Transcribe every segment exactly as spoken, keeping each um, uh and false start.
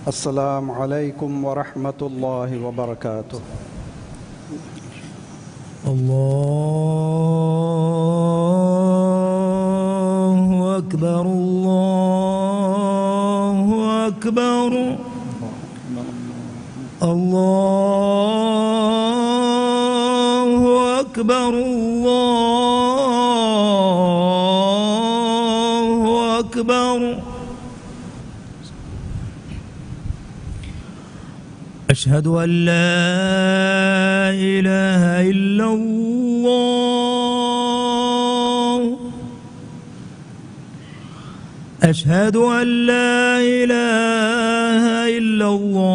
السلام عليكم ورحمة الله وبركاته. الله أكبر، الله أكبر، الله أكبر، الله أكبر. أشهد أن لا إله إلا الله. أشهد أن لا إله إلا الله.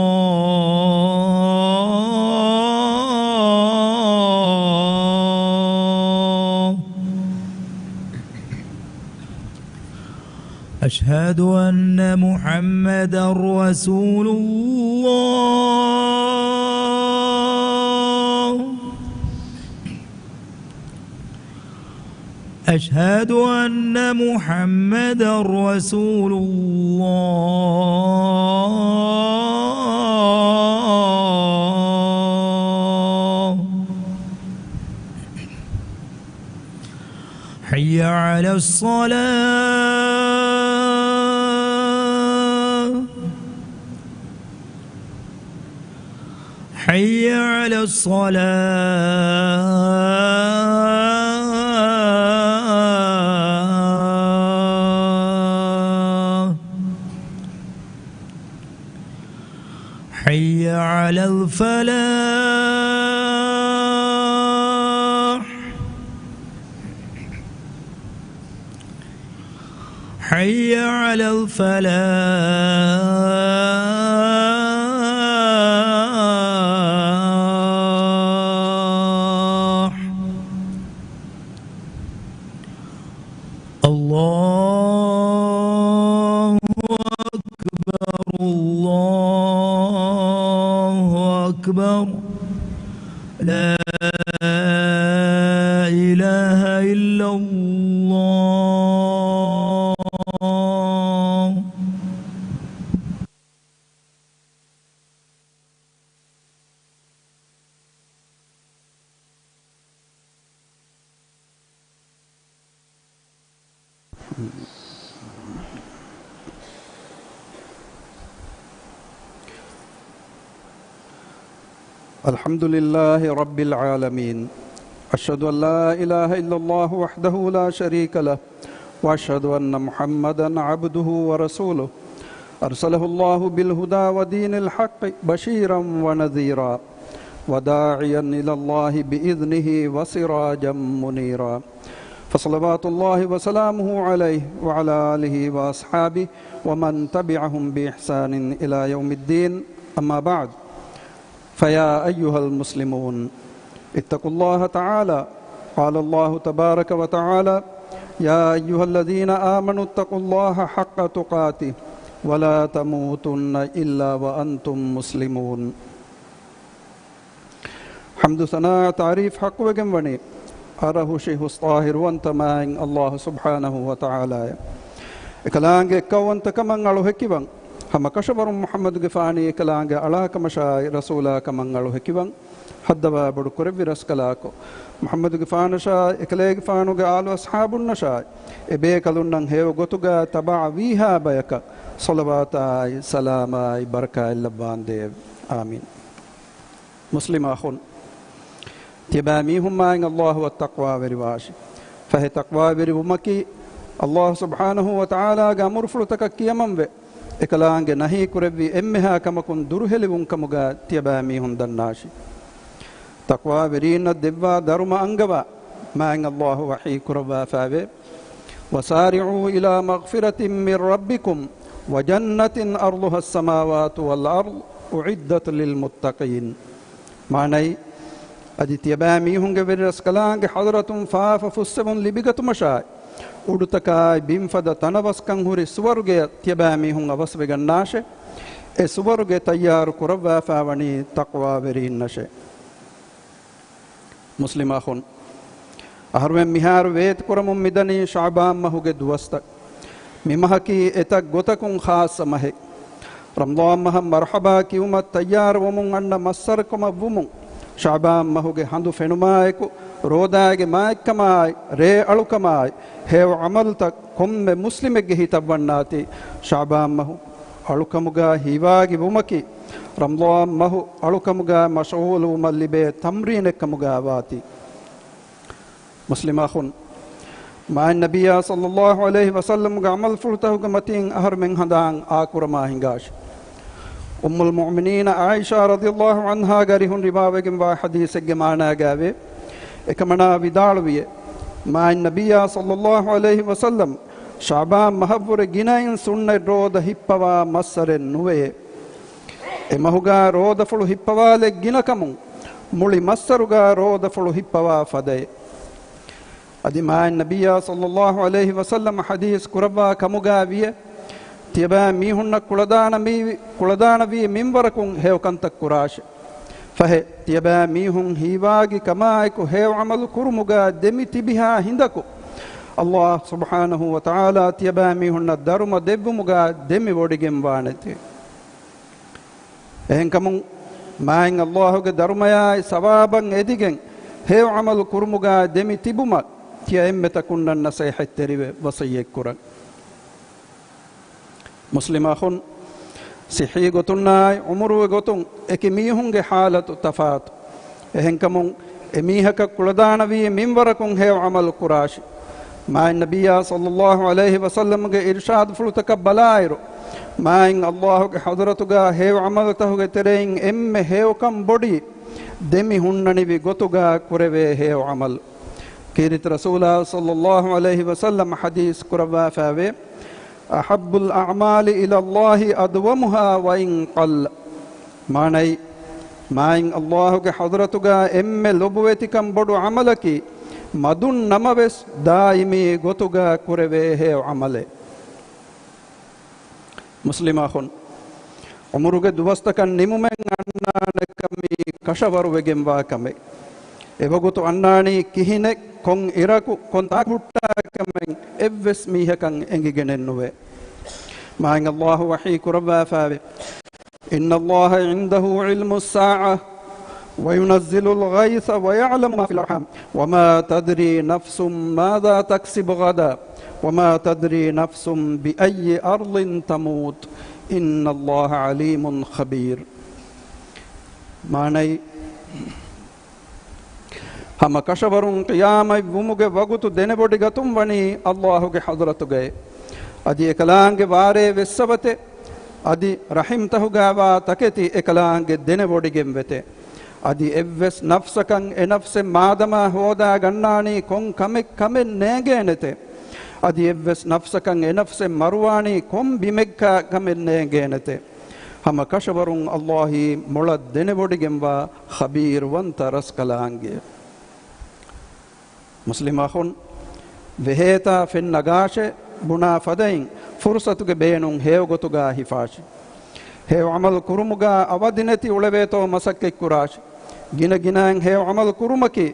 أشهد أن محمدا رسول الله. أشهد أن محمدا رسول الله. حي على الصلاة. حي على الصلاة. حي على الفلاح. حي على الفلاح. الله أكبر، الله أكبر. لا إله إلا الله. الحمد لله رب العالمين. أشهد أن لا إله إلا الله وحده لا شريك له، وأشهد أن محمدا عبده ورسوله. أرسله الله بالهدى ودين الحق بشيرا ونذيرا، وداعيا إلى الله بإذنه وسراجا منيرا. فصلوات الله وسلامه عليه وعلى آله وأصحابه ومن تبعهم بإحسان إلى يوم الدين. أما بعد، فيا أيها المسلمون، اتقوا الله تعالى. قال الله تبارك وتعالى: يا أيها الذين آمنوا اتقوا الله حق تقاته ولا تموتن إلا وأنتم مسلمون. ޙަމްދު ސަނާ ތަޢުރީފް ޙައްޤުވެގެން ވަނީ އަރަހުށި ހުސްޠާހިރުވަންތަ މާތް ﷲ ސުބްޙާނަހޫ ވަތަޢާލާއަށް. އެކަލާނގެ އެއްކައުވަންތަކަމަށް އަޅު ހެކިވަން، ހަމަ ކަށަވަރުން މުޙައްމަދުގެފާނީ އެކަލާނގެ އަޅާކަމަށާއި ރަސޫލާކަމަށް އަޅު ހެކިވަން، ހައްދަވާ ބޮޑު ކުރެއްވި ރަސްކަލާކޮ، މުޙައްމަދުގެފާނަށާއި އެކަލޭގެފާނުގެ އާލު އަޞްޙާބުންނަށާއި އެބޭކަލުންނަށް ހެޔޮ ގޮތުގަ ތަބަޢަވީހާ ބަޔަކަށް ޞަލަވާތާއި ސަލާމާއި ބަރަކާތް ލައްވާނދޭވެ. އާމީން. މުސްލިމް އަޚުން، ތިޔަބައިމީހުން މާތް ﷲ އަށް ތަޤްވާވެރިވާށި. ފަހެ ތަޤްވާވެރިވުމަކީ ﷲ ސުބްޙާނަހޫ ވަތަޢާލާގެ އަމުރުފުޅުތަކަށް ކިޔަމަންވެ، އެކަލާނގެ ނަހީކުރެއްވި އެންމެހާ ކަމަކުން ދުރުހެލިވުން ކަމުގަ ތިޔަބައިމީހުން ދަންނާށި. ތަޤްވާވެރީންނަށް ދެއްވާ ދަރުމަ އަންގަވާ، މާތް ﷲ ވަޙީ ކުރައްވާފައިވޭ، وسارعوا إلى مغفرة من ربكم وجنة عرضها السماوات والأرض أعدت للمتقين. މާނައީ، އަދި ތިޔަބައިމީހުންގެ ވެރިރަސްކަލާނގެ ޙަޟްރަތުން ފާފަ ފުއްސެވުން ލިބިގަތުމަށާއި، އުޑުތަކާއި ބިންފަދަ ތަނަވަސްކަން ހުރި ސުވަރުގެއަށް ތިޔަބައިމީހުން އަވަސްވެގަންނާށޭ. އެ ސުވަރުގެ ތައްޔާރު ކުރައްވާފައިވަނީ ތަޤްވާވެރީންނަށޭ. މުސްލިމް އަޚުން، އަހަރުމެން މިހާރު ވޭތުކުރަމުން މިދަނީ ޝަޢުބާން މަހުގެ ދުވަސްތައް. މި މަހަކީ އެތައް ގޮތަކުން ޚާއްޞަ މަހެއް. ރަމަޟާން މަހަށް މަރުޙަބާ ކިޔުމަށް ތައްޔާރުވަމުން އަންނަ މައްސަރުކަމަށް ވުމުން، ޝަޢުބާން މަހުގެ ހަނދު ފެނުމާއެކު، ރޯދާގެ މާތްކަމާއި، ރޭ އަޅުކަމާއި، ހެޔޮ ޢަމަލުތައް ކޮންމެ މުސްލިމެއްގެ ހިތަށް ވަންނާތީ، ޝަޢުބާން މަހު އަޅުކަމުގާ ހީވާގި ވުމަކީ، ރަމަޟާން މަހު އަޅުކަމުގާ މަޝްޣޫލުވުމަށް ލިބޭ ތަމްރީނެއް ކަމުގާ ވާތީ. މުސްލިމް އަޚުން، މާތް ނަބިއްޔާ ޞައްލައްލާހު ޢަލައިހި ވަސައްލަމުގެ ޢަމަލުފުޅުތަކުގެ މަތީން އަހަރުމެން ހަނދާން އާކުރަމާ ހިނގާށި. އުއްމުލް މުއުމިނީނަ ޢާއިޝާ ރަޟިޔައްލާހު ޢަންހާގެ އަރިހުން ރިވާވެގެންވާ ޙަދީޘެއްގެ މާނާގާވޭ، އެކަމަނާ ވިދާޅުވިއޭ، މާތް ނަބިއްޔާ ޞައްލައްލާހު ޢަލައިހި ވަސައްލަމް ޝަޢުބާން މަހަށްވުރެ ގިނައިން ސުންނަތް ރޯދަ ހިއްޕަވާ މައްސަރެއް ނުވެޔޭ. އެ މަހުގާ ރޯދަފުޅު ހިއްޕަވާލެއް ގިނަކަމުން، މުޅި މައްސަރުގާ ރޯދަފުޅު ހިއްޕަވާ ފަދައޭ. އަދި މާތް ނަބިއްޔާ ޞައްލައްލާހު ޢަލައިހި ވަސައްލަމަ ޙަދީޘް ކުރައްވާ ކަމުގާ ވިޔޭ، ތިޔަބައިމީހުންނަށް ކުޅަދާނަ މީ-، ކުޅަދާނަވީ މިންވަރަކުން ހެޔޮ ކަންތައް ކުރާށި. ފަހެ، ތިޔަބައިމީހުން ހީވާގި ކަމާއެކު ހެޔޮ ޢަމަލު ކުރުމުގާ ދެމި ތިބިހާ ހިނދަކު، ﷲ ސުބްޙާނަހޫ ވަތަޢާލާ ތިޔަބައިމީހުންނަށް ދަރުމަ ދެއްވުމުގާ ދެމި ވޮޑިގެންވާނެތީ. އެހެންކަމުން، މާތް ﷲ ގެ ދަރުމަޔާއި ސަވާބަށް އެދިގެން ހެޔޮ ޢަމަލު ކުރުމުގާ ދެމި ތިބުމަށް ތިޔަ އެންމެ ތަކުންނަށް ނަޞޭޙަތްތެރިވެ ވަޞިއްޔަތް ކުރަން. މުސްލިމް އަޚުން، ޞިއްޙީ ގޮތުންނާއި ޢުމުރުގެ ގޮތުން އެކި މީހުންގެ ޙާލަތު ތަފާތު. އެހެންކަމުން އެ މީހަކަށް ކުޅަދާނަވީ މިންވަރަކުން ހެޔޮ ޢަމަލު ކުރާށި. މާތް ނަބިއްޔާ ޞައްލައްލާހު ޢަލައިހި ވަސައްލަމްގެ އިރުޝާދުފުޅުތަކަށް ބަލާއިރު، މާތް ﷲ ގެ ޙަޟްރަތުގާ ހެޔޮ ޢަމަލުތަކުގެ ތެރެއިން އެންމެ ހެޔޮކަން ބޮޑީ، ދެމި ހުންނަނިވި ގޮތުގާ ކުރެވޭ ހެޔޮ ޢަމަލު. ކީރިތި ރަސޫލާ ޞައްލައްލާހު ޢަލައިހި ވަސައްލަމަ ޙަދީޘް ކުރައްވާފައިވޭ، أحب الأعمال إلى الله أدومها وإن قل. މާނައީ، މާތް ﷲ ގެ ޙަޟްރަތުގާ އެންމެ ލޮބުވެތިކަން ބޮޑު ޢަމަލަކީ، މަދުން ނަމަވެސް ދާއިމީ ގޮތުގާ ކުރެވޭ ހެޔޮ ޢަމަލެއް. މުސްލިމް އަޚުން، ޢުމުރުގެ ދުވަސްތަކަށް ނިމުމެއް އަންނާނެ ކަމީ ކަށަވަރުވެގެންވާ ކަމެއް. އެވަގުތު އަންނާނީ ކިހިނެއް، ކޮން އިރަކު، ކޮން ތާކު ހުއްޓާ ކަމެއް އެއްވެސް މީހަކަށް އެނގިގެނެއް ނުވޭ. މާތް ﷲ ވަޙީ ކުރައްވާފައިވޭ، إن الله عنده علم الساعة وينزل الغيث ويعلم ما في الأرحام وما تدري نفس ماذا تكسب غدا وما تدري نفس بأي أرض تموت إن الله عليم خبير. މާނައީ، ހަމަ ކަށަވަރުން ޤިޔާމަތް ވުމުގެ ވަގުތު ދެނެވޮޑިގަތުން ވަނީ ﷲ ގެ ޙަޟްރަތުގައޭ. އަދި އެކަލާނގެ ވާރޭ ވެއްސަވަތެއް، އަދި ރަޙިމްތަހުގާވާ ތަކެތި އެކަލާނގެ ދެނެވޮޑިގެން ވެތޭ. އަދި އެއްވެސް ނަފްސަކަށް އެ ނަފްސެއް މާދަމާ ހޯދާ ގަންނާނީ ކޮން ކަމެއް ކަމެއް ނޭނގޭނެތޭ. އަދި އެއްވެސް ނަފްސަކަށް އެ ނަފްސެއް މަރުވާނީ ކޮން ބިމެއްކާ ކަމެއް ނޭނގޭނެތޭ. ހަމަ ކަށަވަރުން ﷲ އީ މޮޅަށް ދެނެވޮޑިގެންވާ ޚަބީރުވަންތަ ރަސްކަލާނގެ. މުސްލިމް އަޚުން، ވެހޭތާ ފެންނަގާށޭ، ބުނާ ފަދައިން ފުރުޞަތުގެ ބޭނުން ހެޔޮގޮތުގާ ހިފާށި. ހެޔޮ ޢަމަލު ކުރުމުގާ އަވަދިނެތި އުޅެވޭތޯ މަސައްކަތްކުރާށި. ގިނަ ގިނައިން ހެޔޮ ޢަމަލު ކުރުމަކީ،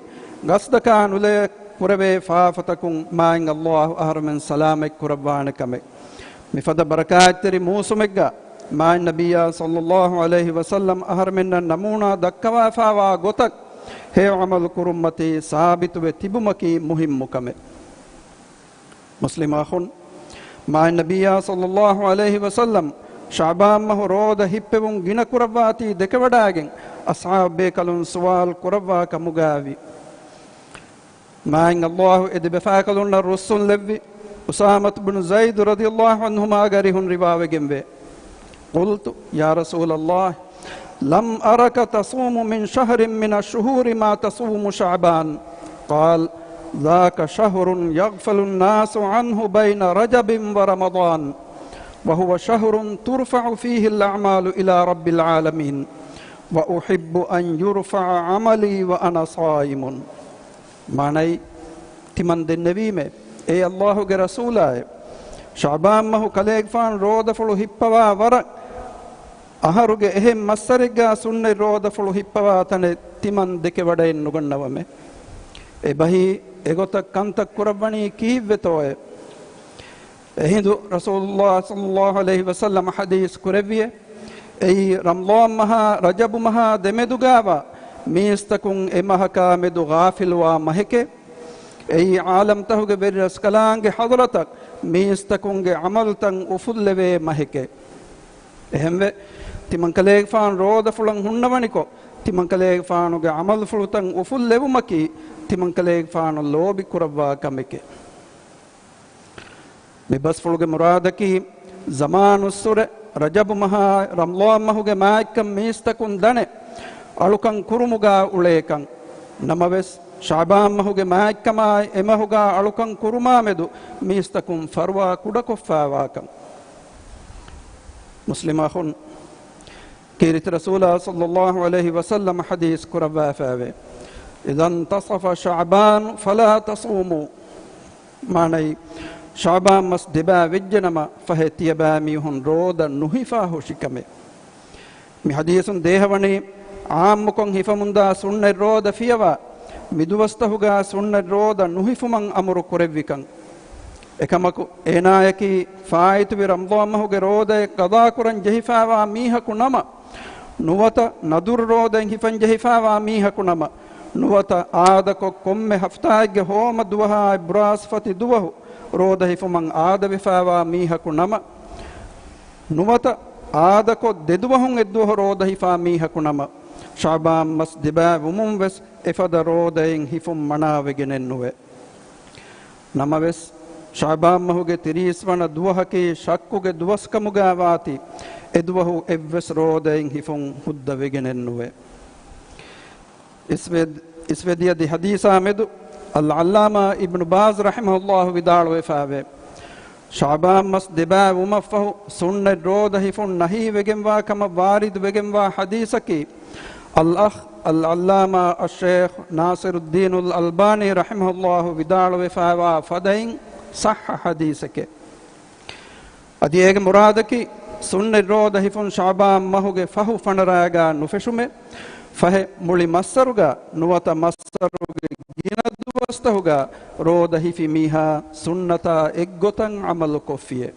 ގަސްދަކާ ނުލެޔެ ކުރެވޭ ފާފަތަކުން މާތް ﷲ އަހަރުމެން ސަލާމަތް ކުރައްވާނެ ކަމެއް. މިފަދަ ބަރަކާތްތެރި މޫސުމެއްގަ މާތް ނަބިއްޔާ ޞައްލައްލާހު ޢަލައިހި ވަސައްލަމް އަހަރުމެންނަށް ނަމޫނާ ދައްކަވާފާވާ ގޮތަށް ހެޔޮ ޢަމަލު ކުރުންމަތީ ސާބިތުވެ ތިބުމަކީ މުހިއްމު ކަމެއް. މުސްލިމް އަޚުން، މާތް ނަބިއްޔާ ޞައްލައްލާހު ޢަލައިހި ވަސައްލަމް ޝަޢުބާން މަހު ރޯދަ ހިއްޕެވުން ގިނަ ކުރައްވާތީ ދެކެވަޑާގެން އަޞްޙާބު ބޭކަލުން ސުވާލު ކުރައްވާ ކަމުގާވި. މާތް ﷲ އެ ދެބަފާކަލުންނަށް ރުއްސުން ލެއްވި އުސާމަތު ބުނު ޒައިދު ރަޟިޔައްލާހު ޢަންހުމާގެ އަރިހުން ރިވާވެގެންވޭ. قلت يا رسول الله لم أرك تصوم من شهر من الشهور ما تصوم شعبان. قال ذاك شهر يغفل الناس عنه بين رجب ورمضان وهو شهر ترفع فيه الأعمال إلى رب العالمين وأحب أن يرفع عملي وأنا صائم. މާނައީ، ތިމަން ދެންނެވީމޭ، އޭ ﷲ ގެ ރަސޫލާއޭ، ޝަޢުބާން މަހު ކަލޭގެފާނު ރޯދަފުޅު ހިއްޕަވާ ވަރަށް، އަހަރުގެ އެހެން މައްސަރެއްގާ ސުންނަތް ރޯދަފުޅު ހިއްޕަވާ ތަނެއް ތިމަން ދެކެވަޑައެއް ނުގަންނަވަމޭ. އެބަހީ، އެގޮތަށް ކަންތައް ކުރައްވަނީ ކީއްވެތޯއޭ؟ އެހިނދު ރަސޫލުﷲ ޞައްލައްލާހު ޢަލައިހި ވަސައްލަމަ ޙަދީޘް ކުރެއްވިއޭ، އެއީ ރަމްޟާން މަހާ ރަޖަބު މަހާ ދެމެދުގާވާ މީސްތަކުން އެ މަހަކާ މެދު ޣާފިލުވާ މަހެކޭ. އެއީ ޢާލަމްތަހުގެ ވެރިރަސްކަލާނގެ ޙަޟްރަތަށް މީސްތަކުންގެ ޢަމަލުތައް އުފުއްލެވޭ މަހެކޭ. އެހެންވެ، ތިމަންކަލޭގެފާނު ރޯދަފުޅަށް ހުންނަވަނިކޮށް، ތިމަންކަލޭގެފާނުގެ ޢަމަލުފުޅުތައް އުފުއްލެވުމަކީ، ތިމަންކަލޭގެފާނު ލޯބި ކުރައްވާ ކަމެކޭ. މި ބަސްފުޅުގެ މުރާދަކީ، ޒަމާނުއްސުރެ ރަޖަބު މަހާ ރަމްޟާން މަހުގެ މާތްކަން މީސްތަކުން ދަނެ އަޅުކަން ކުރުމުގާ އުޅޭކަން. ނަމަވެސް، ޝަޢުބާން މަހުގެ މާތްކަމާއި އެ މަހުގާ އަޅުކަން ކުރުމާ މެދު މީސްތަކުން ފަރުވާ ކުޑަކޮށްފާވާކަން. މުސްލިމް އަޚުން، ކީރިތި ރަސޫލާ ޞައްލައްލާހު ޢަލައިހި ވަސައްލަމަ ޙަދީޘް ކުރައްވާފައިވޭ، إذا انتصف شعبان فلا تصوموا. މާނައީ، ޝަޢުބާން މަސް ދެބައި ވެއްޖެނަމަ، ފަހެ ތިޔަބައިމީހުން ރޯދަ ނުހިފާ ހުށި ކަމެއް. މި ޙަދީޘުން ދޭހަވަނީ، ޢާއްމުކޮށް ހިފަމުންދާ ސުންނަތް ރޯދަ ފިޔަވާ، މި ދުވަސްތަހުގާ ސުންނަތް ރޯދަ ނުހިފުމަށް އަމުރު ކުރެއްވިކަން. އެކަމަކު، އޭނާޔަކީ ފާއިތުވި ރަމްޟާން މަހުގެ ރޯދައެއް ޤަޟާކުރަން ޖެހިފައިވާ މީހަކު ނަމަ، ނުވަތަ ނަދުރު ރޯދައެއް ހިފަން ޖެހިފައިވާ މީހަކު ނަމަ، ނުވަތަ އާދަކޮށް ކޮންމެ ހަފްތާއެއްގެ ހޯމަ ދުވަހާއި ބުރާސްފަތި ދުވަހު ރޯދަ ހިފުމަށް އާދަވެފައިވާ މީހަކު ނަމަ، ނުވަތަ އާދަކޮށް ދެދުވަހުން އެއްދުވަހު ރޯދަ ހިފާ މީހަކު ނަމަ، ޝަޢުބާން މަސް ދެބައި ވުމުން ވެސް އެފަދަ ރޯދައެއް ހިފުން މަނާވެގެނެއް ނުވޭ. ނަމަވެސް، ޝަޢުބާން މަހުގެ ތިރީސް ވަނަ ދުވަހަކީ ޝައްކުގެ ދުވަސްކަމުގާ ވާތީ، އެދުވަހު އެއްވެސް ރޯދައެއް ހިފުން ހުއްދަވެގެނެއް ނުވޭ. އިސްވެ-، އިސްވެދިޔަ ދެ ޙަދީޘާ މެދު، އަލްޢައްލާމާ އިބްނު ބާޒް ރަޙިމަހުﷲ ވިދާޅުވެފައިވޭ، ޝަޢުބާން މަސް ދެބައި ވުމަށްފަހު ސުންނަތް ރޯދަ ހިފުން ނަހީވެގެންވާ ކަމަށް ވާރިދުވެގެންވާ ޙަދީޘަކީ، އަލްއަޚް އަލްޢައްލާމާ އައްޝައިޚް ނާޞިރުއްދީނުލް އަލްބާނީ ރަޙިމަހުﷲ ވިދާޅުވެފައިވާ ފަދައިން ޞައްޙަ ޙަދީޘެކޭ. އަދި އޭގެ މުރާދަކީ، ސުންނަތް ރޯދަ ހިފުން ޝަޢުބާން މަހުގެ ފަހު ފަނަރައިގާ ނުފެށުމޭ، ފަހެ މުޅި މައްސަރުގާ ނުވަތަ މައްސަރުގެ ގިނަ ދުވަސްތަހުގާ ރޯދަ ހިފި މީހާ ސުންނަތާ އެއްގޮތަށް ޢަމަލު ކޮށްފިޔޭ.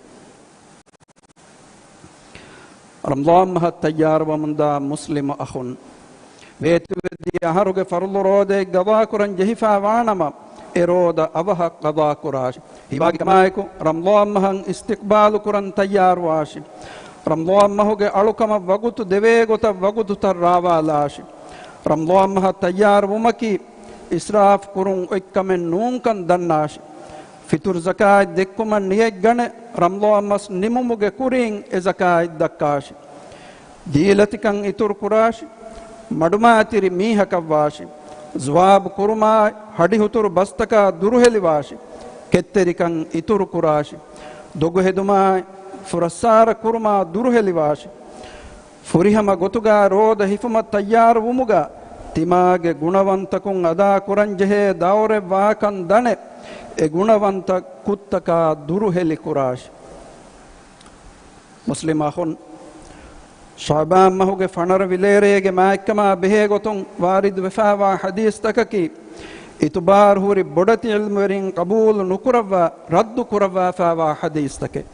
ރަމްޟާން މަހަށް ތައްޔާރުވަމުންދާ މުސްލިމު އަޚުން، ވޭތުވެދިޔަ އަހަރުގެ ފަރުޟު ރޯދައެއް ޤަޟާކުރަން ޖެހިފައިވާނަމަ، އެ ރޯދަ އަވަހަށް ޤަޟާކުރާށި. ހީވާގި ކަމާއެކު، ރަމްޟާން މަހަށް އިސްތިޤްބާލު ކުރަން ތައްޔާރުވާށި. ރަމްޟާން މަހުގެ އަޅުކަމަށް ވަގުތު ދެވޭ ގޮތަށް ވަގުތުތައް ރާވާލާށި. ރަމްޟާން މަހަށް ތައްޔާރުވުމަކީ، އިސްރާފް ކުރުން އޮތްކަމެއް ނޫންކަން ދަންނާށި. ފިޠުރު ޒަކާތް ދެއްކުމަށް ނިޔަތް ގަނެ، ރަމްޟާން މަސް ނިމުމުގެ ކުރިން އެ ޒަކާތް ދައްކާށި. ޖީލަތިކަން އިތުރު ކުރާށި. މަޑުމައިތިރި މީހަކަށް ވާށި. ޒުވާބު ކުރުމާއި، ހަޑިހުތުރު ބަސްތަކާ ދުރުހެލިވާށި. ކެތްތެރިކަން އިތުރު ކުރާށި. ދޮގު ހެދުމާއި، ފުރައްސާރަ ކުރުމާ ދުރުހެލިވާށި. ފުރިހަމަ ގޮތުގާ ރޯދަ ހިފުމަށް ތައްޔާރު ވުމުގާ، ތިމާގެ ގުނަވަންތަކުން އަދާ ކުރަންޖެހޭ ދައުރެއް ވާކަން ދަނެ، އެ ގުނަވަންތަ ކުށްތަކާ ދުރުހެލި ކުރާށި. މުސްލިމް އަޚުން، ޝަޢުބާން މަހުގެ ފަނަރަ ވިލޭރޭގެ މާތްކަމާ ބެހޭ ގޮތުން ވާރިދު ވެފައިވާ ޙަދީޘްތަކަކީ، އިތުބާރު ހުރި ބޮޑެތި ޢިލްމުވެރިން ޤަބޫލު ނުކުރައްވާ، ރައްދު ކުރައްވާފައިވާ ޙަދީޘްތަކެއް.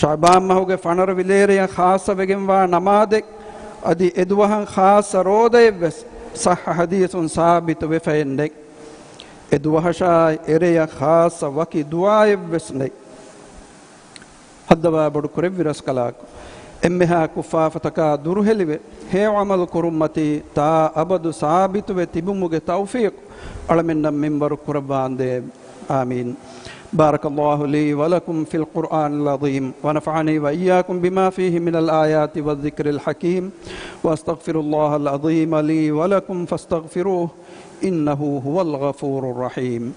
ޝަޢުބާން މަހުގެ ފަނަރަ ވިލޭރެޔަށް ޚާއްޞަވެގެންވާ ނަމާދެއް، އަދި އެދުވަހަށް ޚާއްޞަ ރޯދައެއްވެސް ޞައްޙަ ޙަދީޘުން ސާބިތު ވެފައެއް ނެތް. އެދުވަހަށާއި އެރެޔަށް ޚާއްޞަ ވަކި ދުޢާއެއްވެސް ނެތް. ހައްދަވާ ބޮޑު ކުރެއްވި ރަސްކަލާކޮ، އެންމެހާ ކުށްފާފަތަކާ ދުރުހެލިވެ، ހެޔޮ ޢަމަލު ކުރުންމަތީ ތާ އަބަދު ސާބިތުވެ ތިބުމުގެ ތައުފީޤު އަޅަމެންނަށް މިންވަރު ކުރައްވާނދޭ. آمين. بارك الله لي ولكم في القرآن العظيم، ونفعني وإياكم بما فيه من الآيات والذكر الحكيم، وأستغفر الله العظيم لي ولكم فاستغفروه، إنه هو الغفور الرحيم.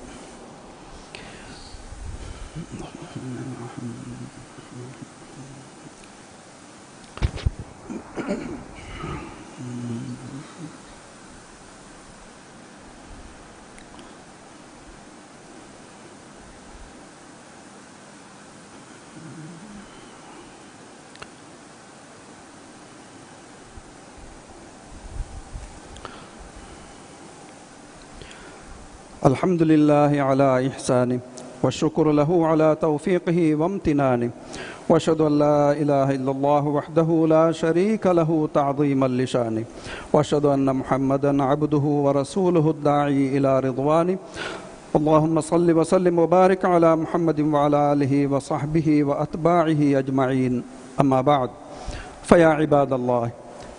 الحمد لله على إحسانه، والشكر له على توفيقه وامتنانه، وأشهد أن لا إله إلا الله وحده لا شريك له تعظيما لشانه، وأشهد أن محمدا عبده ورسوله الداعي إلى رضوانه. اللهم صل وسلم وبارك على محمد وعلى آله وصحبه وأتباعه أجمعين. أما بعد، فيا عباد الله،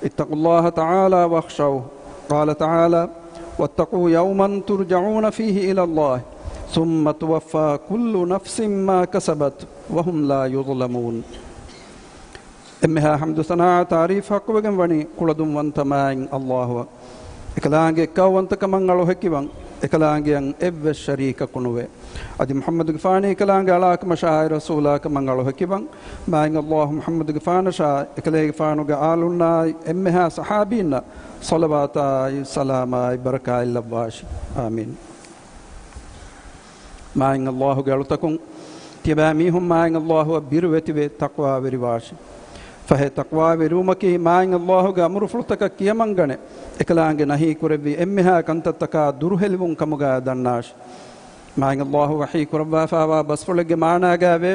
اتقوا الله تعالى واخشوه. قال تعالى: واتقوا يوما ترجعون فيه إلى الله ثم توفى كل نفس ما كسبت وهم لا يظلمون. އެންމެހާ ޙަމްދު ސަނާ ތާރީފް ޙައްޤުވެގެން ވަނީ ކުޅަދުންވަންތަ މާތް ﷲ އަށް. އެކަލާނގެ އެއްކައުވަންތަކަމަށް އަޅު ހެކިވަން، އެކަލާނގެއަށް އެއްވެސް ޝަރީކަކު ނުވެ. އަދި މުޙައްމަދުގެފާނީ އެކަލާނގެ އަޅާކަމަށާއި ރަސޫލާކަމަށް އަޅު ހެކިވަން، މާތް ﷲ މުޙައްމަދުގެފާނަށާ އެކަލޭގެފާނުގެ އާލުންނާއި އެންމެހާ ޞަޙާބީންނަށް ޞަލަވާތާއި ސަލާމާއި ބަރަކާތް ލައްވާށި. އާމީން. މާތް ﷲ ގެ އަޅުތަކުން، ތިޔަބައިމީހުން މާތް ﷲ އަށް ބިރުވެތިވެ ތަޤްވާވެރިވާށި. ފަހެ، ތަޤްވާވެރިވުމަކީ މާތް ﷲ ގެ އަމުރުފުޅުތަކަށް ކިޔަމަންގަނެ، އެކަލާނގެ ނަހީ ކުރެއްވި އެންމެހާ ކަންތައްތަކާ ދުރުހެލިވުން ކަމުގައި ދަންނާށި. މާތް ﷲ ވަޙީ ކުރައްވާފައިވާ ބަސްފުޅެއްގެ މާނާގައިވޭ،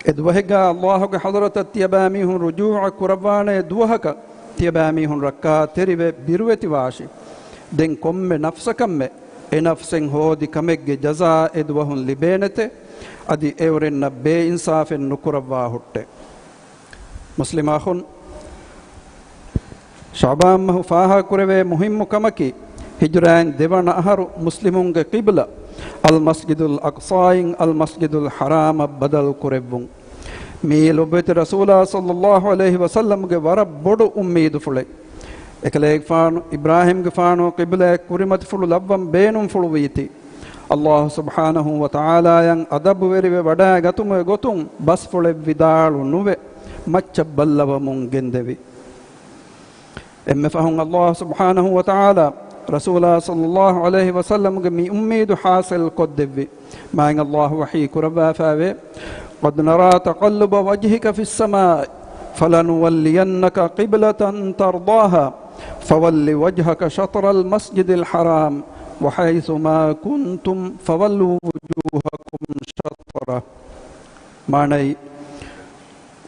އެ ދުވަހެއްގަ ﷲ ގެ ޙަޟްރަތަށް ތިޔަބައިމީހުން ރުޖޫޢަ ކުރައްވާނޭ ދުވަހަކަށް، ތިޔަބައިމީހުން ރައްކާތެރިވެ ބިރުވެތިވާށި. ދެން ކޮންމެ ނަފްސަކަށްމެ އެ ނަފްސެއް ހޯދި ކަމެއްގެ ޖަޒާ އެ ދުވަހުން ލިބޭނެތެ، އަދި އެއުރެންނަށް ބޭއިންސާފެއް ނުކުރައްވާ ހުއްޓެ. މުސްލިމް އަޚުން، ޝަޢުބާން މަހު ފާހަގަކުރެވޭ މުހިއްމު ކަމަކީ، ހިޖުރާއިން ދެވަނަ އަހަރު މުސްލިމުންގެ ޤިބްލަ އަލްމަސްޖިދުލް އަޤްޞާއިން އަލްމަސްޖިދުލް ޙަރާމަށް ބަދަލު ކުރެއްވުން. މިއީ ލޮބުވެތި ރަސޫލާ ޞައްލައްލާހު ޢަލައިހި ވަސައްލަމްގެ ވަރަށް ބޮޑު އުއްމީދުފުޅެއް. އެކަލޭގެފާނު އިބްރާހީމްގެފާނު ޤިބްލައަށް ކުރިމަތިފުޅު ލައްވަން ބޭނުންފުޅުވީތީ، ﷲ ސުބްޙާނަހޫ ވަތަޢާލާއަށް އަދަބުވެރިވެ ވަޑައިގަތުމުގެ ގޮތުން ބަސްފުޅެއް ވިދާޅު ނުވެ، މައްޗަށް ބައްލަވަމުން ގެންދެވި. އެންމެ ފަހުން ﷲ ސުބްޙާނަހޫ ވަތަޢާލާ ރަސޫލާ ޞައްލައްލާހު ޢަލައިހި ވަސައްލަމްގެ މި އުއްމީދު ޙާޞިލް ކޮށްދެއްވި. މާތް ﷲ ވަޙީ ކުރައްވާފައިވޭ، قد نرى تقلب وجهك في السماء فلنولينك قبلة ترضاها فول وجهك شطر المسجد الحرام وحيث ما كنتم فولوا وجوهكم شطره. މާނައީ،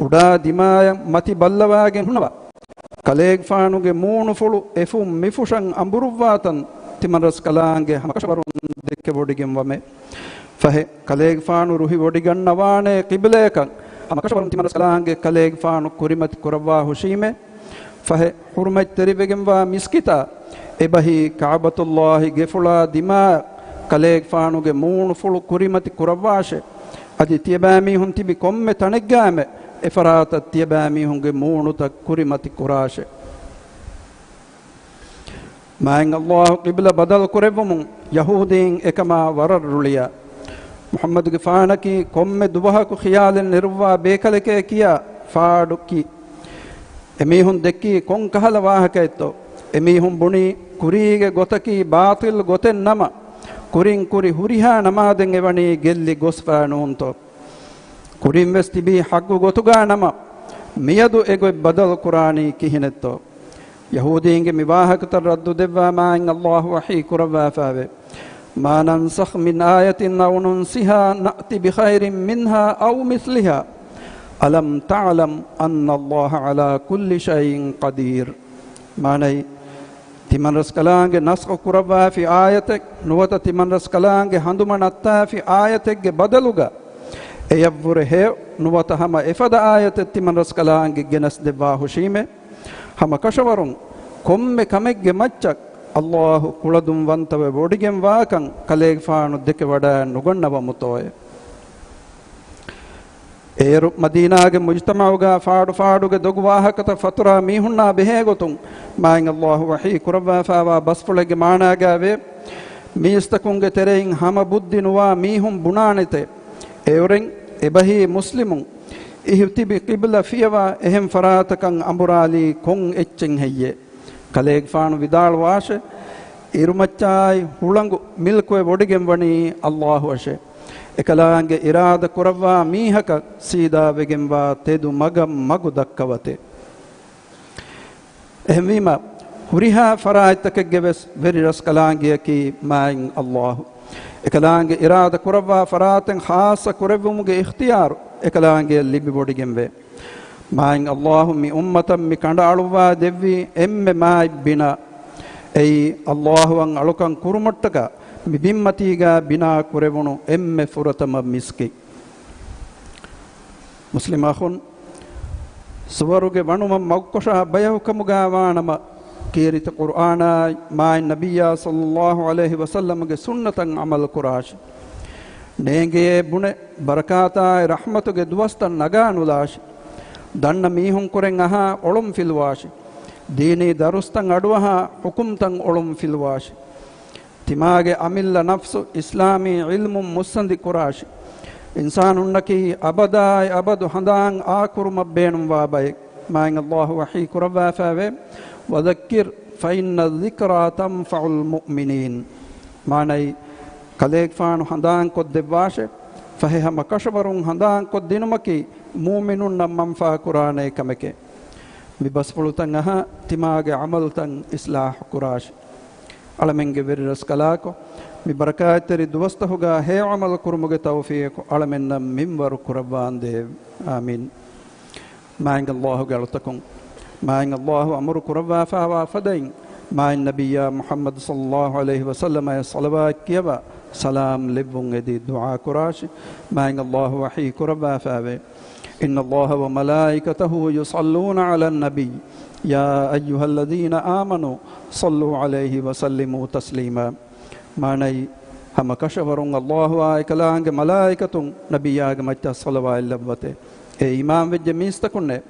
އުޑާ ދިމާޔަށް މަތި ބައްލަވާގެން ހުންނަވާ، ކަލޭގެފާނުގެ މޫނުފުޅު އެފުށް މިފުށަށް އަނބުރުއްވާތަން ތިމަންރަސްކަލާނގެ ހަމަކަށަވަރުން ދެކެވޮޑިގެންވަމޭ. ފަހެ، ކަލޭގެފާނު ރުހިވޮޑިގަންނަވާނޭ ޤިބްލަޔަކަށް ހަމަކަށަވަރުން ތިމަންރަސްކަލާނގެ ކަލޭގެފާނު ކުރިމަތި ކުރައްވާ ހުށީމޭ. ފަހެ، ޙުރުމަތްތެރިވެގެންވާ މިސްކިތާ އެބަހީ ކަޢުބަތުﷲ ގެފުޅާ ދިމާ ކަލޭގެފާނުގެ މޫނުފުޅު ކުރިމަތި ކުރައްވާށޭ. އަދި ތިޔަބައިމީހުން ތިބި ކޮންމެ ތަނެއްގައިމެ އެފަރާތަށް ތިޔަބައިމީހުންގެ މޫނުތައް ކުރިމަތި ކުރާށޭ. މާތް ﷲ ޤިބްލަ ބަދަލު ކުރެއްވުމުން ޔަހޫދީން އެކަމާ ވަރަށް ރުޅިއާ. މުޙައްމަދުގެފާނަކީ ކޮންމެ ދުވަހަކު ޚިޔާލެއް ނެރުއްވާ ބޭކަލެކޭ ކިޔާ ފާޑު ކީ. އެމީހުން ދެއްކީ ކޮން ކަހަލަ ވާހަކައެއްތޯ؟ އެމީހުން ބުނީ ކުރީގެ ގޮތަކީ ބާޠިލް ގޮތެއް ނަމަ، ކުރިން ކުރި ހުރިހާ ނަމާދެއް އެވަނީ ގެއްލި ގޮސްފަ ނޫންތޯ؟ ކުރިން ވެސް ތިބީ ޙައްޤު ގޮތުގަ ނަމަ، މިއަދު އެގޮތް ބަދަލު ކުރާނީ ކިހިނެއްތޯ؟ ޔަހޫދީންގެ މި ވާހަކަތައް ރައްދު ދެއްވާ މާތް ﷲ ވަޙީ ކުރައްވާފައިވޭ. ما ننسخ من آية أو ننسها نأت بخير منها أو مثلها ألم تعلم أن الله على كل شيء قدير. މާނައީ، ތިމަންރަސްކަލާނގެ ނަސްޚު ކުރައްވާފި އާޔަތެއް ނުވަތަ ތިމަންރަސްކަލާނގެ ހަނދުމަ ނައްތާފި އާޔަތެއްގެ ބަދަލުގަ އެޔަށްވުރެ ހެޔޮ ނުވަތަ ހަމަ އެފަދަ އާޔަތެއް ތިމަންރަސްކަލާނގެ ގެނަސްދެއްވާ ހުށީމޭ. ހަމަ ކަށަވަރުން ކޮންމެ ކަމެއްގެ މައްޗަށް ﷲ ކުޅަދުންވަންތަވެ ވޮޑިގެންވާކަން ކަލޭގެފާނު ދެކެވަޑައެއް ނުގަންނަވަމުތޯއޭ؟ އޭރު މަދީނާގެ މުޖްތަމަޢުގަ ފާޑު ފާޑުގެ ދޮގު ވާހަކަތައް ފަތުރާ މީހުންނާ ބެހޭ ގޮތުން މާތް ﷲ ވަޙީ ކުރައްވާފައިވާ ބަސްފުޅެއްގެ މާނާގައިވޭ، މީސްތަކުންގެ ތެރެއިން ހަމަ ބުއްދި ނުވާ މީހުން ބުނާނެތޭ. އެއުރެން އެބަހީ މުސްލިމުން އިހުތިބި ޤިބްލަ ފިޔަވާ އެހެން ފަރާތަކަށް އަނބުރާލީ ކޮން އެއްޗެއް ހެއްޔޭ؟ ކަލޭގެފާނު ވިދާޅުވާށޭ، އިރުމައްޗާއި ހުޅަނގު މިލްކުވެ ވޮޑިގެންވަނީ ﷲ އަށޭ. އެކަލާނގެ އިރާދަ ކުރައްވާ މީހަކަށް ސީދާވެގެންވާ ތެދު މަގަށް މަގު ދައްކަވަތޭ. އެހެންވީމަ، ހުރިހާ ފަރާތްތަކެއްގެ ވެސް ވެރި ރަސްކަލާނގެއަކީ މާތް ﷲ. އެކަލާނގެ އިރާދަ ކުރައްވާ ފަރާތެއް ޚާއްޞަ ކުރެއްވުމުގެ އިޚްތިޔާރު އެކަލާނގެ ލިބިވޮޑިގެންވޭ. މާތް ﷲ މި އުއްމަތަށް މި ކަނޑައަޅުއްވާ ދެއްވީ އެންމެ މާތް ބިނާ. އެއީ ﷲ އަށް އަޅުކަން ކުރުމަށްޓަކާ މި ބިންމަތީގަ ބިނާ ކުރެވުނު އެންމެ ފުރަތަމަ މިސްކިތް. މުސްލިމް އަޚުން، ސުވަރުގެ ވަނުމަށް މަގުކޮށާ ބަޔަކު ކަމުގަ ވާނަމަ، ކީރިތި ޤުރްއާނާއި މާތް ނަބިއްޔާ ޞައްލައްލާހު ޢަލައިހި ވަސައްލަމްގެ ސުންނަތަށް ޢަމަލު ކުރާށި. ނޭނގެޔޭ ބުނެ، ބަރަކާތާއި ރަޙްމަތުގެ ދުވަސްތައް ނަގާ ނުލާށި. ދަންނަ މީހުން ކުރެން އަހާ އޮޅުން ފިލުވާށި. ދީނީ ދަރުސްތައް އަޑުއަހާ ޙުކުމްތައް އޮޅުން ފިލުވާށި. ތިމާގެ އަމިއްލަ ނަފްސު އިސްލާމީ ޢިލްމުން މުއްސަނދި ކުރާށި. އިންސާނުންނަކީ އަބަދާއި އަބަދު ހަނދާން އާކުރުމަށް ބޭނުންވާ ބައެއް. މާތް ﷲ ވަޙީ ކުރައްވާފައިވޭ، "وذكر فإن الذكرى تنفع المؤمنين." މާނައީ، ކަލޭގެފާނު ހަނދާންކޮށްދެއްވާށޭ، ފަހެ ހަމަ ކަށަވަރުން ހަނދާންކޮށްދިނުމަކީ މުއުމިނުންނަށް މަންފާ ކުރާނޭ ކަމެކޭ. މި ބަސްފުޅުތައް އަހާ، ތިމާގެ ޢަމަލުތައް އިޞްލާޙު ކުރާށި. އަޅަމެންގެ ވެރި ރަސްކަލާކޮ، މި ބަރަކާތްތެރި ދުވަސްތަހުގަ ހެޔޮ ޢަމަލު ކުރުމުގެ ތައުފީޤު އަޅަމެންނަށް މިންވަރު ކުރައްވާނދޭވެ. އާމީން. މާތް ﷲ ގެ އަޅުތަކުން، މާތް ﷲ އަމުރު ކުރައްވާފައިވާ ފަދައިން، މާތް ނަބިއްޔާ މުޙައްމަދު ޞައްލައްލާހު ޢަލައިހި ވަސައްލަމައަށް ޞަލަވާތް ކިޔަވާ، ސަލާމް ލެއްވުން އެދި ދުޢާ ކުރާށި. މާތް ﷲ ވަޙީ ކުރައްވާފައިވޭ، "إن الله وملائكته يصلون على النبي، يا أيها الذين آمنوا صلوا عليه وسلموا تسليما." މާނައީ، ހަމަ ކަށަވަރުން ﷲ އާ އެކަލާނގެ މަލާއިކަތުން ނަބިއްޔާގެ މައްޗަށް ޞަލަވާތް ލައްވަތޭ. އޭ އީމާންވެއްޖެ މީސްތަކުންނޭ!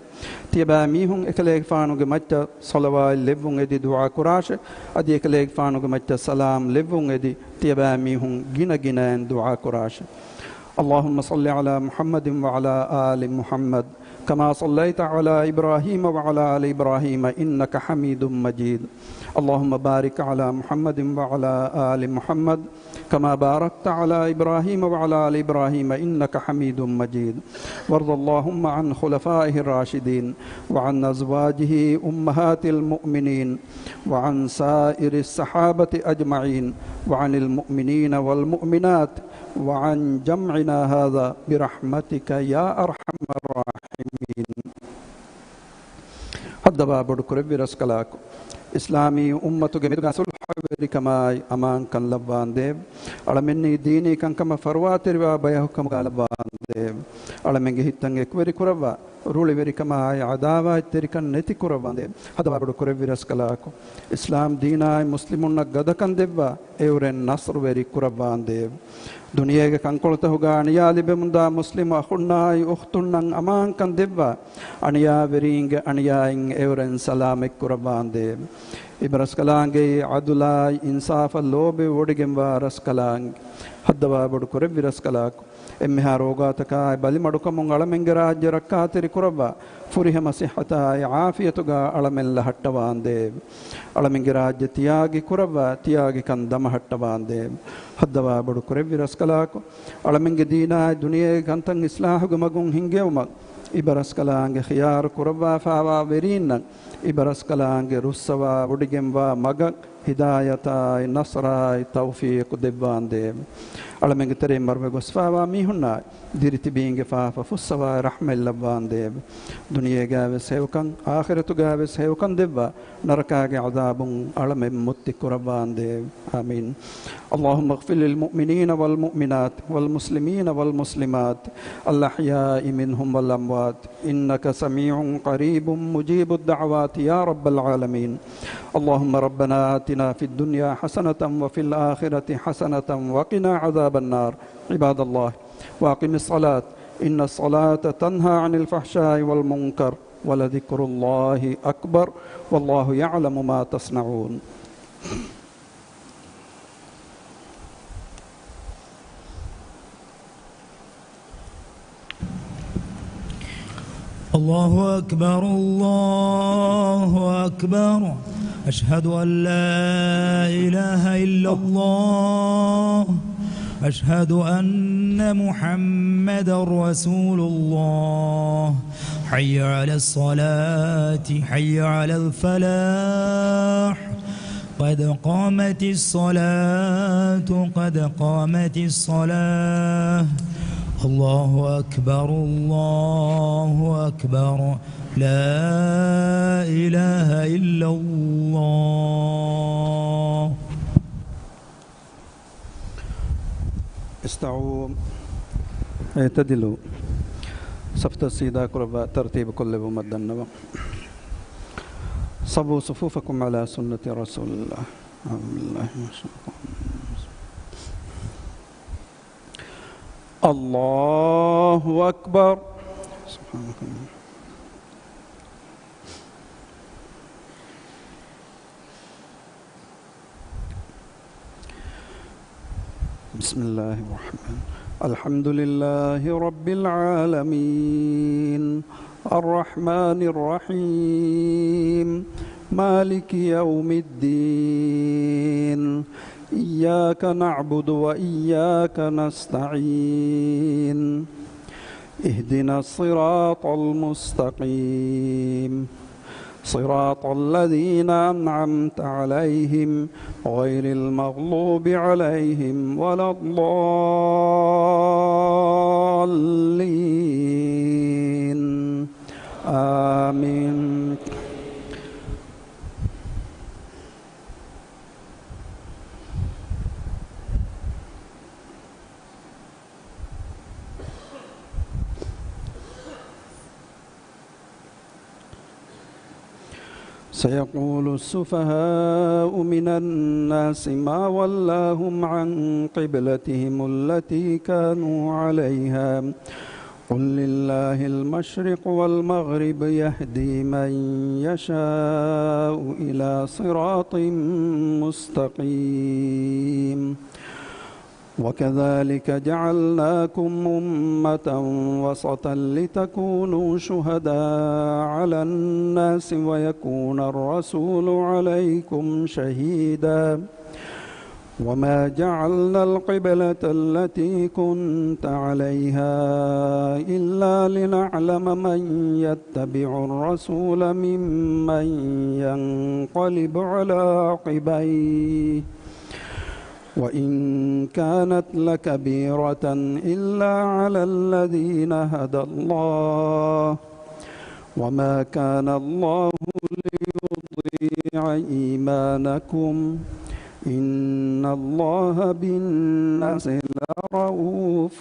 ތިޔަބައިމީހުން އެކަލޭގެފާނުގެ މައްޗަށް ޞަލަވާތް ލެއްވުން އެދި ދުޢާ ކުރާށެ، އަދި އެކަލޭގެފާނުގެ މައްޗަށް ސަލާމް ލެއްވުން އެދި ތިޔަބައިމީހުން ގިނަ ގިނައިން ދުޢާ ކުރާށެ. اللهم صل على محمد وعلى آل محمد كما صليت على إبراهيم وعلى آل إبراهيم إنك حميد مجيد. اللهم بارك على محمد وعلى آل محمد كما باركت على إبراهيم وعلى آل إبراهيم إنك حميد مجيد. وارض اللهم عن خلفائه الراشدين وعن أزواجه أمهات المؤمنين وعن سائر الصحابة أجمعين وعن المؤمنين والمؤمنات وعن جمعنا هذا برحمتك يا أرحم الراحمين. ހައްދަވާ ބޮޑު ކުރެއްވި ރަސްކަލާކޮ، އިސްލާމީ އުއްމަތުގެ މެދުގަ ޞުލްޙަވެރިކަމާއި އަމާންކަން ލައްވާނދޭވެ. އަޅަމެންނީ ދީނީ ކަންކަމަށް ފަރުވާތެރިވާ ބަޔަކު ކަމުގަ ލައްވާނދޭވެ. އަޅަމެންގެ ހިތްތައް އެކުވެރި ކުރައްވާ، ރުޅިވެރިކަމާއި ޢަދާވާތްތެރިކަން ނެތި ކުރައްވާނދޭވެ. ހައްދަވާ ބޮޑު ކުރެއްވި ރަސްކަލާކޮ، އިސްލާމް ދީނާއި މުސްލިމުންނަށް ގަދަކަން ދެއްވާ، އެއުރެން ނަޞްރުވެރި ކުރައްވާނދޭވެ. ދުނިޔޭގެ ކަންކޮޅުތަހުގަ އަނިޔާ ލިބެމުންދާ މުސްލިމް އަޚުންނާއި އުޚްތުންނަށް އަމާންކަން ދެއްވާ، އަނިޔާވެރީންގެ އަނިޔާއިން އެއުރެން ސަލާމަތް ކުރައްވާނދޭވެ. އިބަރަސްކަލާނގެއީ ޢަދުލާއި އިންސާފަށް ލޯބި ވޮޑިގެންވާ ރަސްކަލާނގެ. ހައްދަވާ ބޮޑު ކުރެއްވި ރަސްކަލާކޮ، އެންމެހާ ރޯގާތަކާއި ބަލިމަޑުކަމުން އަޅަމެންގެ ރާއްޖެ ރައްކާތެރި ކުރައްވާ، ފުރިހަމަ ސިއްހަތާއި ޢާފިޔަތުގަ އަޅަމެން ލަހައްޓަވާނދޭވެ. އަޅަމެންގެ ރާއްޖެ ތިޔާގި ކުރައްވާ، ތިޔާގިކަން ދަމަހައްޓަވާނދޭވެ. ހައްދަވާ ބޮޑު ކުރެއްވި ރަސްކަލާކޮ، އަޅަމެންގެ ދީނާއި ދުނިޔޭގެ ކަންތައް އިޞްލާޙުގެ މަގުން ހިންގެވުމަށް، އިބަރަސްކަލާނގެ ޚިޔާރު ކުރައްވާފައިވާ ވެރީންނަށް، އިބަރަސްކަލާނގެ ރުއްސަވާ ވޮޑިގެންވާ މަގަށް ހިދާޔަތާއި ނަޞްރާއި ތައުފީޤު ދެއްވާނދޭވެ. އަޅަމެންގެ ތެރެއިން މަރުވެ ގޮސްފައިވާ މީހުންނާއި، ދިރިތިބީންގެ ފާފަ ފުއްސަވާ ރަޙްމަތް ލައްވާނދޭވެ. ދުނިޔޭގައިވެސް ހެޔޮކަން، އާޚިރަތުގައިވެސް ހެޔޮކަން ދެއްވާ، ނަރަކާގެ ޢަޛާބުން އަޅަމެން މުއްތި ކުރައްވާނދޭވެ. އާމީން. اللهم اغفر للمؤمنين والمؤمنات والمسلمين والمسلمات الأحياء منهم والأموات إنك سميع قريب مجيب الدعوات يا رب العالمين. اللهم ربنا آتنا في الدنيا حسنة وفي الآخرة حسنة وقنا عذاب النار. عباد الله، وأقم الصلاة إن الصلاة تنهى عن الفحشاء والمنكر ولذكر الله أكبر والله يعلم ما تصنعون. الله أكبر، الله أكبر. أشهد أن لا إله إلا الله. أشهد أن محمدا رسول الله. حي على الصلاة، حي على الفلاح. قد قامت الصلاة، قد قامت الصلاة. الله أكبر، الله أكبر، لا إله إلا الله. استووا، اعتدلوا. ޞަފުތައް ސީދާކުރައްވާ، ތަރުތީބު ކޮށްލެއްވުމަށް ދަންނަވަން. صووا صفوفكم على سنة رسول الله. أعوذ بالله من الشيطان الرجيم. الله أكبر. سبحانك اللهم. بسم الله الرحمن. الحمد لله رب العالمين. الرحمن الرحيم. مالك يوم الدين. إياك نعبد وإياك نستعين. اهدنا الصراط المستقيم. صراط الذين أنعمت عليهم غير المغضوب عليهم ولا الضالين. آمين. سيقول السفهاء من الناس ما ولاهم عن قبلتهم التي كانوا عليها قل لله المشرق والمغرب يهدي من يشاء إلى صراط مستقيم. وكذلك جعلناكم أمة وسطا لتكونوا شهداء على الناس ويكون الرسول عليكم شهيدا وما جعلنا القبلة التي كنت عليها إلا لنعلم من يتبع الرسول ممن ينقلب على عقبيه وإن كانت لكبيرة إلا على الذين هدى الله وما كان الله ليضيع إيمانكم إن الله بالناس لرءوف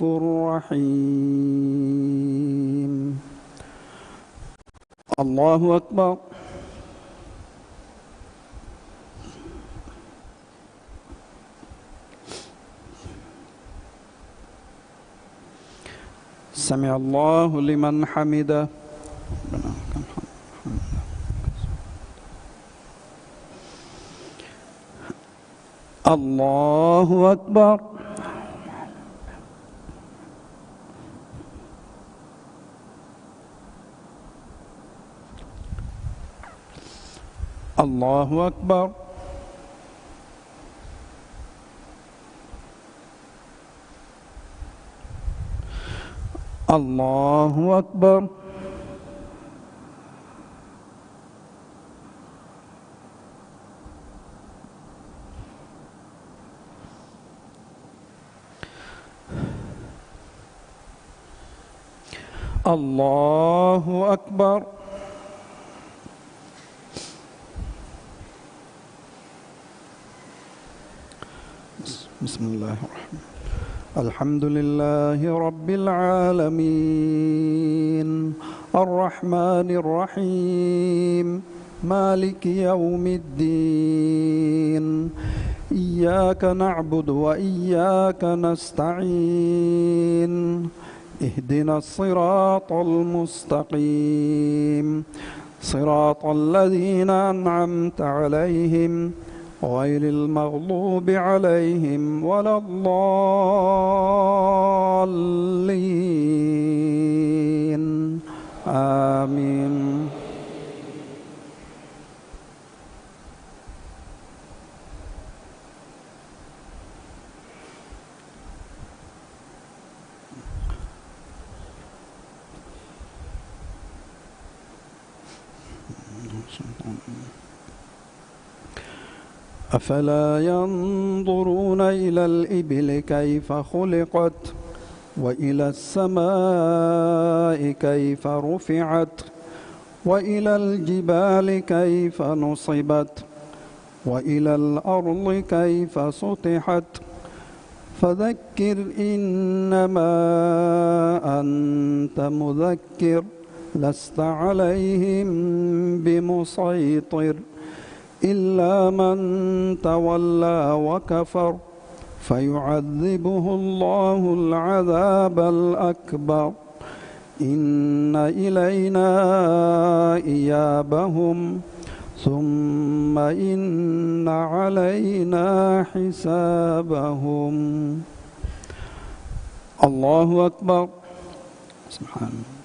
رحيم. الله أكبر. سمع الله لمن حمده. الله أكبر. الله أكبر. الله أكبر. الله أكبر. بسم الله الرحمن الرحيم. الحمد لله رب العالمين. الرحمن الرحيم. مالك يوم الدين. إياك نعبد وإياك نستعين. اهدنا الصراط المستقيم. صراط الذين أنعمت عليهم غير المغضوب عليهم ولا الضالين. آمين. أفلا ينظرون إلى الإبل كيف خلقت وإلى السماء كيف رفعت، وإلى الجبال كيف نصبت، وإلى الأرض كيف سطحت. فذكر إنما أنت مذكر، لست عليهم بمسيطر، إلا من تولى وكفر، فيعذبه الله العذاب الأكبر، إن إلينا إيابهم، ثم إن علينا حسابهم. الله أكبر. سبحان الله.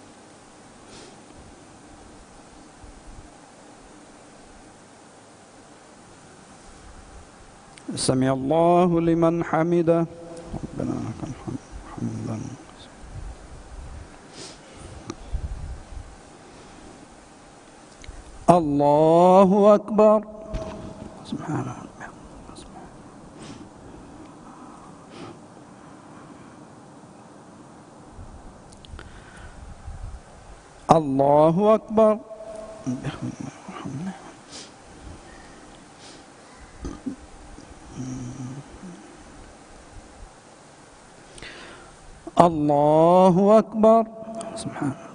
سمع الله لمن حمده. ربنا لك الحمد حمدا. الله أكبر. سبحان ربي. الله أكبر. الله أكبر. سبحان الله.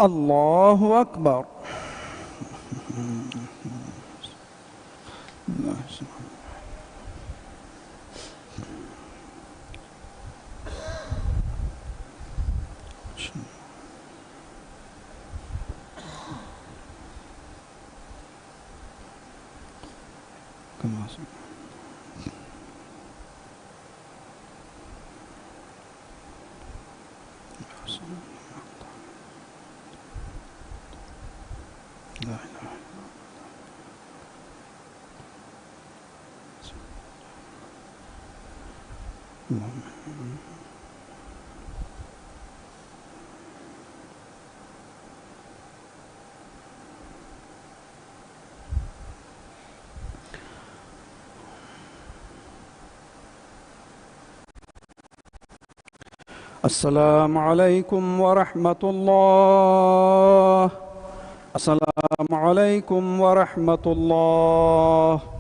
الله أكبر. لا إله إلا الله. اللهم السلام عليكم ورحمة الله. السلام عليكم ورحمة الله.